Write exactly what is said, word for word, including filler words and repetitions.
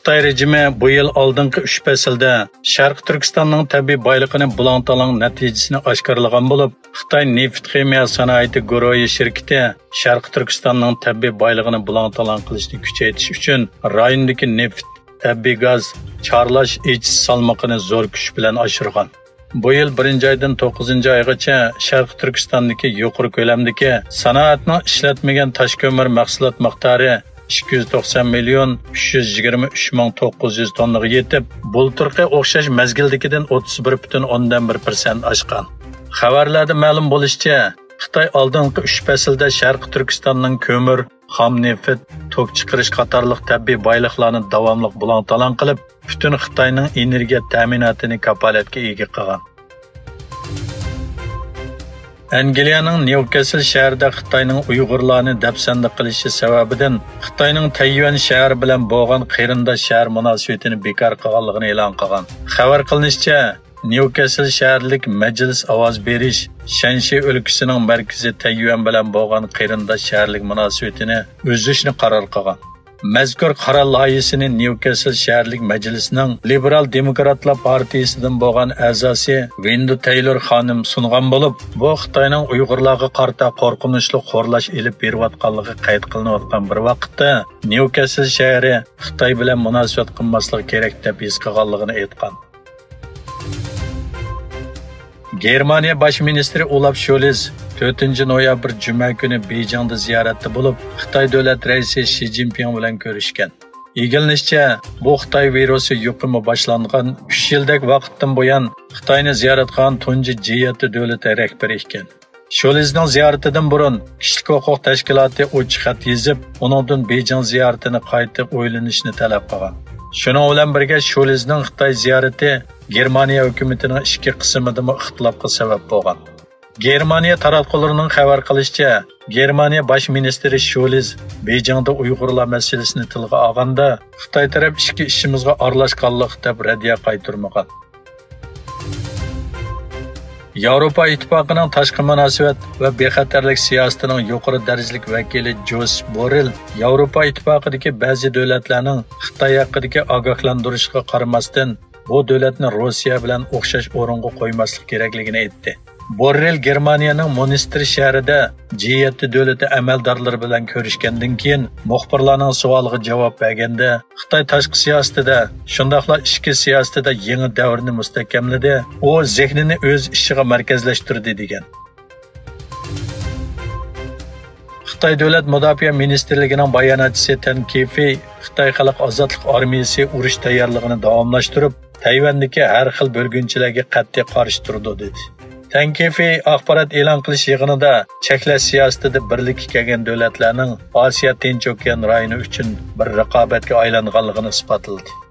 خىتاي رېجىمى بۇ يىل ئالدىنقى ئۈچ پەسىلدە شەرقىي تۈركىستاننىڭ تەبىئىي بايلىقىنى بۇلاڭ-تالاڭ نەتىجىسىنى ئاشكارىلىغان بولۇپ، خىتاي نېفىت خىمىيە سانائىتى گۇرۇھى شىركىتى شەرقىي تۈركىستاننىڭ تەبىئىي بايلىقىنى بۇلاڭ-تالاڭ قىلىشنى كۈچەيتىش ئۈچۈن رايوندىكى نېفىت، تەبىئىي گاز، چارلاش، ئېچىش سالمىقىنى زور كۈچ بىلەن ئاشۇرغان. بۇ يىل بىرىنچى ئايدىن توققۇزىنچى ئايغىچە شەرقىي تۈركىستاندىكى يۇقىرى كۆلەمدىكى سانائەتنىڭ ئىشلەتمىگەن تاش كۆمۈر مەھسۇلات مىقدارى ئىككى يۈز توقسان مىليون ئۈچ يۈز يىگىرمە ئۈچ مىڭ توققۇز يۈز توننىغا يېتىپ، بۇلتۇرقى ئوخشاش مەزگىلدىكىدىن ئوتتۇز بىر پۈتۈن ئوندىن بىر پىرسەنت ئاشقان. خەۋەرلەردە مەلۇم بولۇشىچە، خىتاي ئالدىنقى ئۈچ پەسىلدە شەرقىي تۈركىستاننىڭ كۆمۈر، خام نېفىت، توك چىقىرىش قاتارلىق تەبىئىي بايلىقلارنى داۋاملىق بۇلاڭ-تالاڭ قىلىپ، پۈتۈن خىتاينىڭ ئېنېرگىيە تەمىناتىنى كاپالەتكە ئىگە قىلغان. ئەنگلىيەنىڭ نيۇكاسل شەھىرىدە خىتاينىڭ ئۇيغۇرلارنى دەپسەندە قىلىشى سەۋەبىدىن خىتاينىڭ تەييۈەن شەھىرى بىلەن بولغان قېرىنداش شەھەر مۇناسىۋىتىنى بىكار قىلغانلىقىنى ئېلان قىلغان. خەۋەر قىلىنىشىچە، نيۇكاسل شەھەرلىك مەجلىس ئاۋاز بېرىش شەنشى ئۆلكىسىنىڭ مەركىزى تەييۈەن بىلەن بولغان قېرىنداش شەھەرلىك مۇناسىۋىتىنى ئۈزۈشنى قارار قىلغان. مەزكۇر قارار لايىھىسىنى نيۇكاسل شەھەرلىك مەجلىسىنىڭ لىبېرال دېموكراتلار پارتىيىسىدىن بولغان ئەزاسى ۋىندا تەيلور خانىم سۇنغان بولۇپ، بۇ خىتاينىڭ ئۇيغۇرلارغا قارىتا قورقۇنچلۇق خورلاش ئېلىپ بېرىۋاتقانلىقى قەيت قىلىنىۋاتقان بىر ۋاقىتتا، نيۇكاسل شەھىرى خىتاي بىلەن مۇناسىۋەت قىلماسلىقى كېرەك دەپ ھېس قىلغانلىقىنى ئېيتقان. گېرمانىيە باش مىنىستىرى ئولاف شولز تۆتىنچى نويابىر جۈمە كۈنى بېيجىڭدا زىيارەتتە بولۇپ، خىتاي دۆلەت رەئىسى شى جىنپىڭ بىلەن كۆرۈشكەن. ئىگىلىنىشىچە، بۇ خىتاي ۋىرۇسى يۇقۇمى باشلانغان ئۈچ يىلدەك ۋاقىتتىن بۇيان خىتاينى زىيارەت قىلغان تۇنجى جى يەتتە دۆلىتى رەھبىرى ئىكەن. شولزنىڭ زىيارىتىدىن بۇرۇن كىشىلىك ھوقۇق تەشكىلاتى ئوچۇق خەت يېزىپ، ئۇنىڭدىن بېيجىڭ زىيارىتىنى قايتا ئويلىنىشنى تەلەپ قىلغان. شۇنىڭ بىلەن بىرگە، شولزنىڭ خىتاي زىيارىتى گېرمانىيە ھۆكۈمىتىنىڭ ئىچكى قىسىمىدىمۇ ئىختىلاپقا سەۋەب بولغان. گېرمانىيە تاراتقۇلىرىنىڭ خەۋەر قىلىشىچە، گېرمانىيە باش مىنىستىرى شولز بېيجىڭدا ئۇيغۇرلار مەسىلىسىنى تىلغا ئالغاندا، خىتاي تەرەپ ئىچكى ئىشىمىزغا ئارىلاشقانلىق دەپ رەددىيە قايتۇرمىغان. ياۋروپا ئىتتىپاقىنىڭ تاشقى مۇناسىۋەت ۋە بىخەتەرلىك سىياسىتىنىڭ يۇقىرى دەرىجىلىك ۋەكىلى جوسېپ بوررېل ياۋروپا ئىتتىپاقىدىكى بەزى دۆلەتلەرنىڭ خىتاي ھەققىدىكى ئاگاھلاندۇرۇشىغا قارىماستىن، بۇ دۆلەتنى روسىيە بىلەن ئوخشاش ئورۇنغا قويماسلىق كېرەكلىكىنى ئېيتتى. بوررېل گېرمانىيەنىڭ مۇنستېر شەھىرىدە جى يەتتە دۆلىتى ئەمەلدارلىرى بىلەن كۆرۈشكەندىن كېيىن، مۇخبىرلارنىڭ سوئالىغا جاۋاب بەرگەندە، خىتاي تاشقى سىياسىتىدە، شۇنداقلا ئىچكى سىياسىتىدە يېڭى دەۋرنى مۇستەھكەملىدى. ئۇ زېھنىنى ئۆز ئىشىغا مەركەزلەشتۈردى، دېگەن. خىتاي دۆلەت مۇداپىئە مىنىستىرلىكىنىڭ باياناتچىسى تەن كېفېي خىتاي خەلق ئازادلىق ئارمىيىسى ئۇرۇش تەييارلىقىنى داۋاملاشتۇرۇپ، تەيۋەندىكى ھەر خىل بۆلگۈنچىلەرگە قەتئىي قارشى تۇرىدۇ، دېدى. تەن كېفېي ئاخبارات ئېلان قىلىش يىغىنىدا چەكلەش سىياسىتىدە بىرلىككە كەلگەن دۆلەتلەرنىڭ ئاسىيا تىنچ ئوكيان رايونى ئۈچۈن بىر رىقابەتكە ئايلانغانلىقىنى ئىسپاتلىدى.